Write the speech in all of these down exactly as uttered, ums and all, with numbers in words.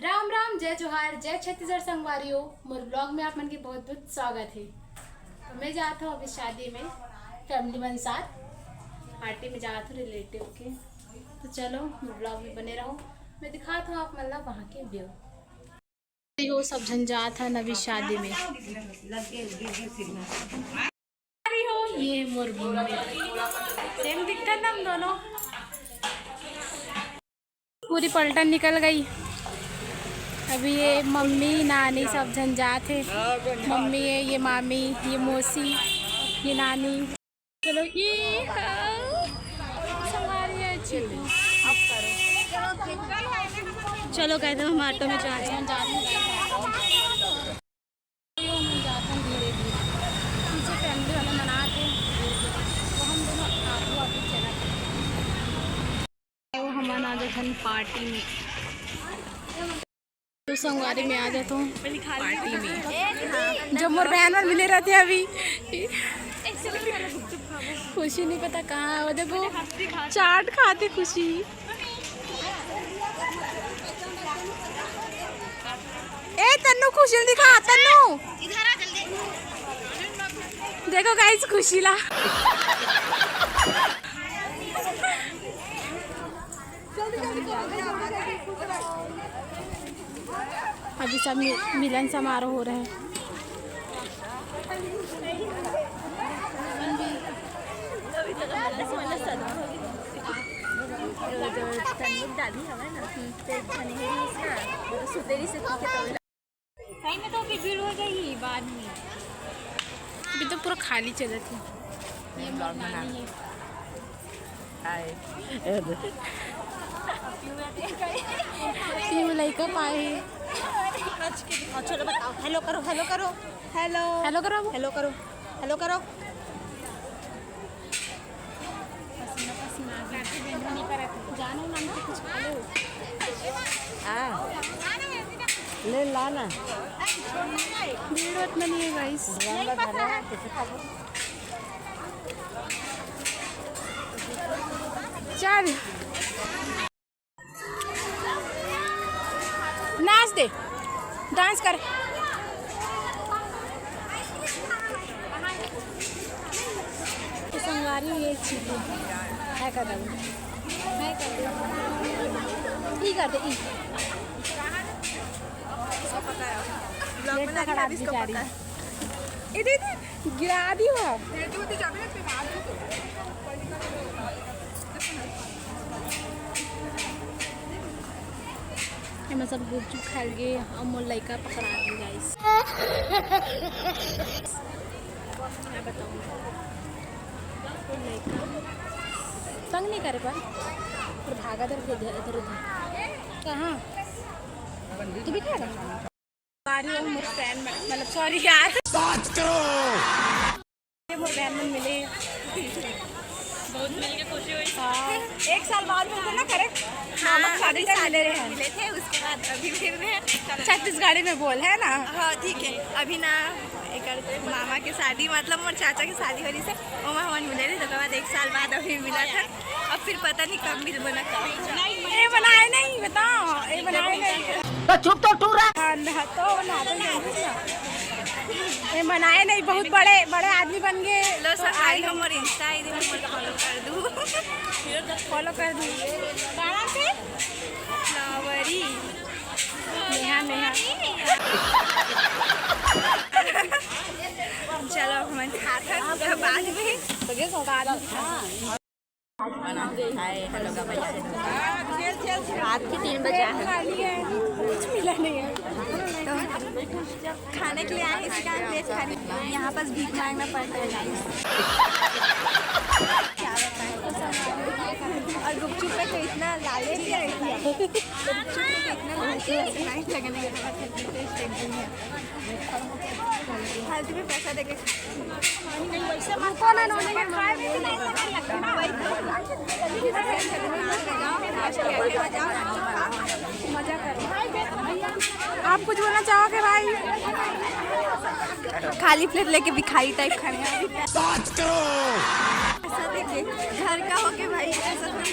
राम राम, जय जोहार, जय छत्तीसगढ़ संगवारी हो। मोर vlog में आप मन के बहुत बहुत स्वागत है। तो मैं जात हूँ अभी शादी में, family मन साथ party में जात हूँ relative के। तो चलो, vlog में बने रहो, मैं दिखात हूँ आप मन ला वहाँ के view। हो, सब झन जात हन अभी शादी में। अरे हो, ये मोर मम्मी। Same दिखत ना हम दोनों। पूरी पलटन निकल गई। अभी ये मम्मी, नानी सब झन जात हे। मम्मी है, ये मामी, ये मौसी, ये नानी। चलो, ये हाँ। संगवारी है, चलो। चलो, कहते हैं, हम auto में जाते हैं। पीछे family वाले मनात हे, तो हम दोनों आगू आगू चलत हे। तो हमन आ जाथन party में। तो संगवारी में आ जाथों party में। जब मोर बहन मन मिले रहते अभी। खुशी नहीं पता कहाँ है, वो देखो चाट खाते खुशी। ए तन्नू, खुशी दिखा तन्नू। देखो guys, खुशी ला। अभी सब मि-, मिलन समारोह हो रहा है। दादी हवे ना, तो एक झन हे उसका, वो तो सुतेरी से सही में तो अभी भीड़ हो जाएगी बाद में। अभी तो पूरा खाली चलत हे। ये मोर नानी है। हाय। ये लइका पाए हे। हाँ, चलो बताओ, hello करो, hello करो, hello। Hello करो। Hello करो, hello करो। पसीना पसीना आ गया। जानो नाम से कुछ खा लो। हाँ। ले ला ना। भीड़ उतना नहीं है guys। चल। नाच दे, dance कर। तो संगवारी ये चीज है कदम, है कदम। ई कर दे, ई। इसको पकाया। Vlog में ना इसको पकाया। इधर, इधर गिरा दी हो। एमा सब गुपचुप खाए गे, अउ मोर लइका पकड़ा गे guys। मैं बताऊँ, मोर लइका तंग नहीं करे पर, पर भागा इधर उधर, इधर उधर। कहाँ? तू भी खाएगा? Sorry, वो मोर fan मन, मतलब, sorry यार। बात करो। ये मोर fan मन मिले। बहुत मिलके खुशी हुई। हाँ, एक साल बाद मिलते ना, correct। हाँ, मामा शादी अभी time शादी मिले में रहे। मिले थे, उसके बाद अभी फिर रहे। छत्तीसगढ़ी में बोल, है ना? हाँ, ठीक है। अभी ना, एकर मामा के शादी, मतलब, मोर चाचा के शादी हो रही से, ओमा हमन मिले रहे, तो ओकर बाद एक साल बाद अभी मिला था। अब फिर पता नहीं कब मिलबो ना कब। ए बनाए नहीं, बताओ, ए बनाए नहीं। तो चुप तो टूरा। हाँ, ना तो, ना तो नहीं। ए बनाए नहीं, बहुत बड़े, बड़े आदमी बन गए। लो तो सब आए भाई, नहीं। हमर Insta ID में follow कर दू। Follow कर दू। का नाम से? फ्लावरी। नेहा, नेहा। चलो, हमन खात हन, बाद में। हाय, hello, का भाई। रात के तीन बजे है। कुछ मिला नहीं है। तो खाने के लिए आए, इसका वेट खाने। यहाँ पास भीख मांगना पड़ता है, guys। क्या बताएं? और गुपचुप पे तो इतना लालच है, इतना गुपचुप पे तो इतना लालच है, लाइन लगने के बाद। फालतू में पैसा देके। रुको ना, उन्होंने आप कुछ बोलना चाहोगे भाई? खाली plate लेके भिखारी type खड़े हैं। बात करो। ऐसा देखिए, घर का होके भाई, ऐसा थोड़ी।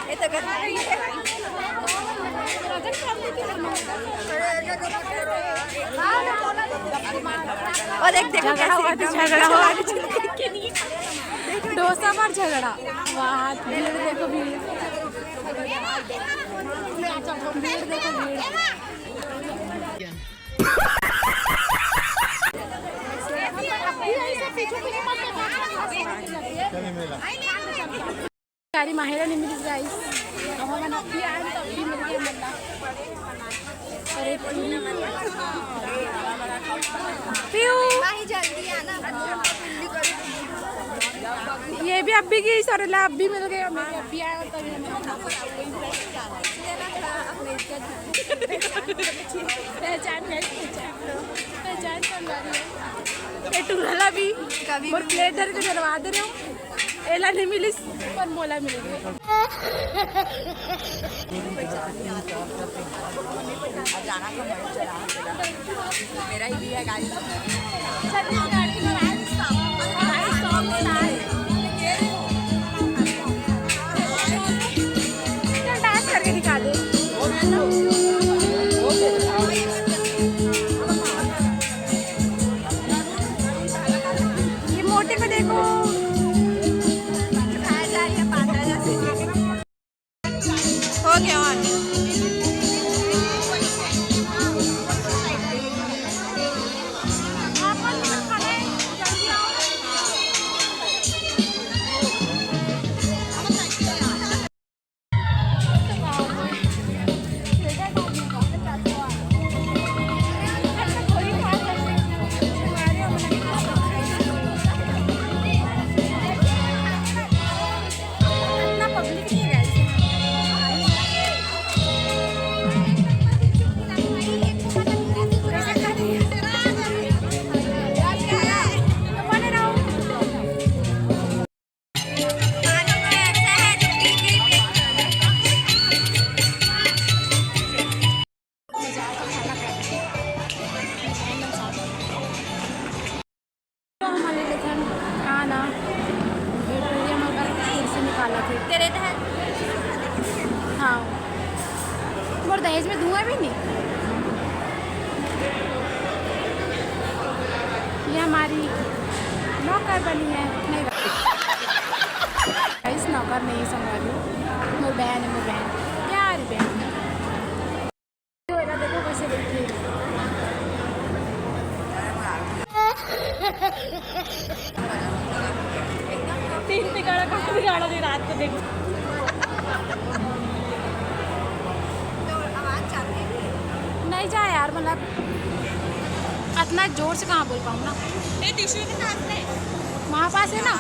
ये तो गद्दारी है। और एक देखो झगड़ा हुआ था, झगड़ा हुआ। डोसा पर झगड़ा। वाह, भीड़ देखो, भीड़। भीड़ देखो, भीड़। सारी माहेरा नहीं मिली, गाइस। अब हमन अभी आए तो अभी मिल गए, मतलब। अरे, पीयू। भाई, जल्दी आना। ये भी अभी की सरला, अभी मिल गए, मैं अभी आया तो। पहचान गई, पहचान। पहचान कर ला रही है। ये टुरला भी कभी मोर भी प्लेट धर के डलवा दे रहे हो। एला नहीं मिलिस, पर मोला मिल गई। मेरा ही भी है गाड़ी। चल, डांस करके दिखा दे। ये मोटे को देखो। हो गया on। हाँ ना, ये तो ये मगर फिर से निकाला थे। तेरे तहत। हाँ, मोर दहेज में धुआं भी नहीं। ये हमारी नौकर बनी है, नहीं। गाइस, नौकर नहीं, संभालो, मोर बहन है, मोर बहन, प्यारी बहन। देखो कैसे बैठी है। तीन तिगाड़ा का तिगाड़ा दे रात को देख। नहीं जा यार, मतलब इतना जोर से कहाँ बोल पाऊँ ना। नहीं, टिश्यू के साथ ले। वहाँ पास है ना।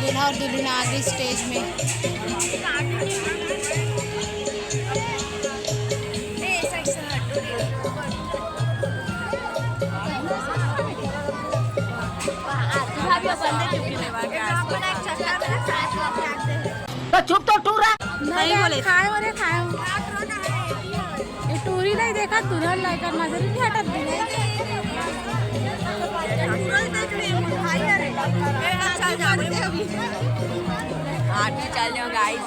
दूल्हा और दुल्हन आ गई स्टेज में। तो चुप तो टूरा। नहीं, नहीं बोले। खाए वाले खाए। ये टूरी नहीं देखा, दुल्हन लायक नजर ही नहीं हटत। आरती चल जाओ गाइस।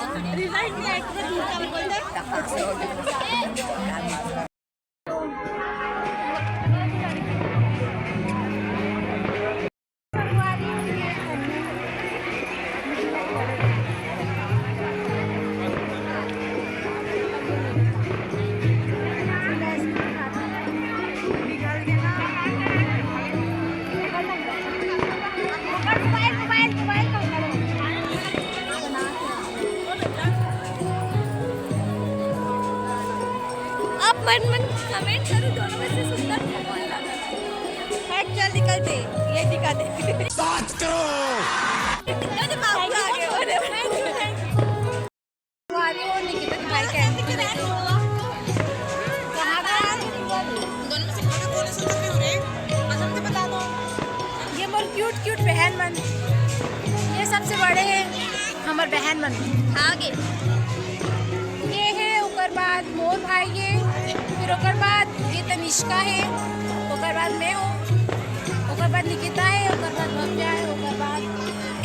आप मन मन कमेंट करो, दोनों में से सुंदर कौन लगा। हट, चल निकलते, ये दिखा दे। करो। आ रही हो निकिता के भाई का entry लेके। कहाँ गया? दोनों में से कौन कौन सा करते हो रे? कसम से बता दो। ये मोर क्यूट क्यूट बहन मन, ये सबसे बड़े हैं हमर बहन मन। आगे ये है, ओकर बाद मोर भाई है, फिर ओकर बाद ये तनिष्का है, ओकर बाद मैं हूँ, ओकर बाद निकिता है, ओकर बाद भव्या है, ओकर बाद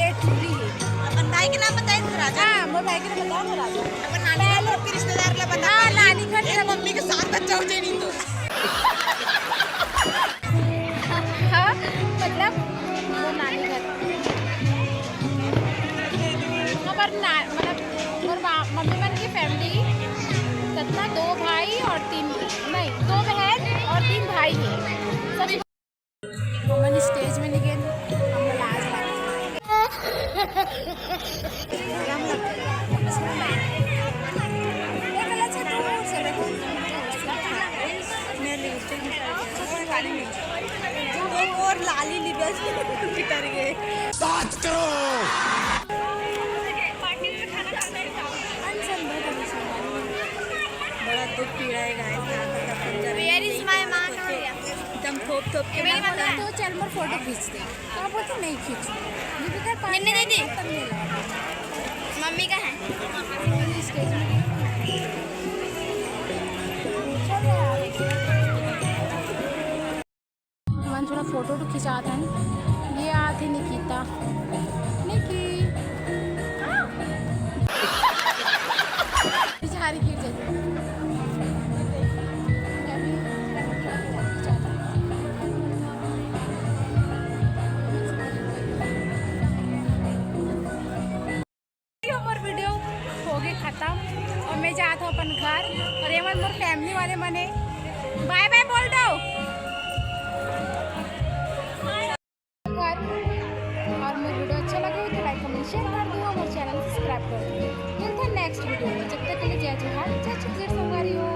ए टूरी है। अपन भाई के नाम बताए थे राजा। हाँ, मोर भाई के नाम बताओ ना राजा। अपन नानी घर के रिश्तेदार ला बता। हाँ, नानी घर के मम्मी के साथ बच्चा हो जाए नहीं तो। हाँ, मतलब वो नानी घर। हमार ना, मतलब मोर बा-, मम्मी मन की फैमिली कितना, दो भाई और तीन, नहीं, दो बहन और तीन भाई है। सब हमन स्टेज में नहीं गए, हमन लाज लागत। मैं लिपस्टिक निकाल, और लाली लिपस्टिक उतर गए। बात करो। बड़ा दुख पीड़ा है गाइस, यहाँ पर अपन जब Where is my माँ? एकदम थोप थोप के मेरी माँ। तो चल मोर फोटो खींच दे। आप बोलते नहीं खींच। दीदी का पानी निन्ने दे दी। मम्मी का है। स्टेज में। मन थोड़ा फोटो तो खिंचात हन। ये आत हे निकिता। निकी। बिचारी गिर जाती। मोर वीडियो हो गए खत्म और मैं जात हूँ अपन घर और एमन मोर फैमिली वाले मने बाय बाय बोल दो। घर और मोर वीडियो अच्छा लगे हो तो लाइक कमेंट शेयर कर दो, मोर चैनल सब्सक्राइब कर दो। मिलते हैं नेक्स्ट वीडियो में, जब तक के लिए जय जोहार, जय छत्तीसगढ़ संगवारी हो।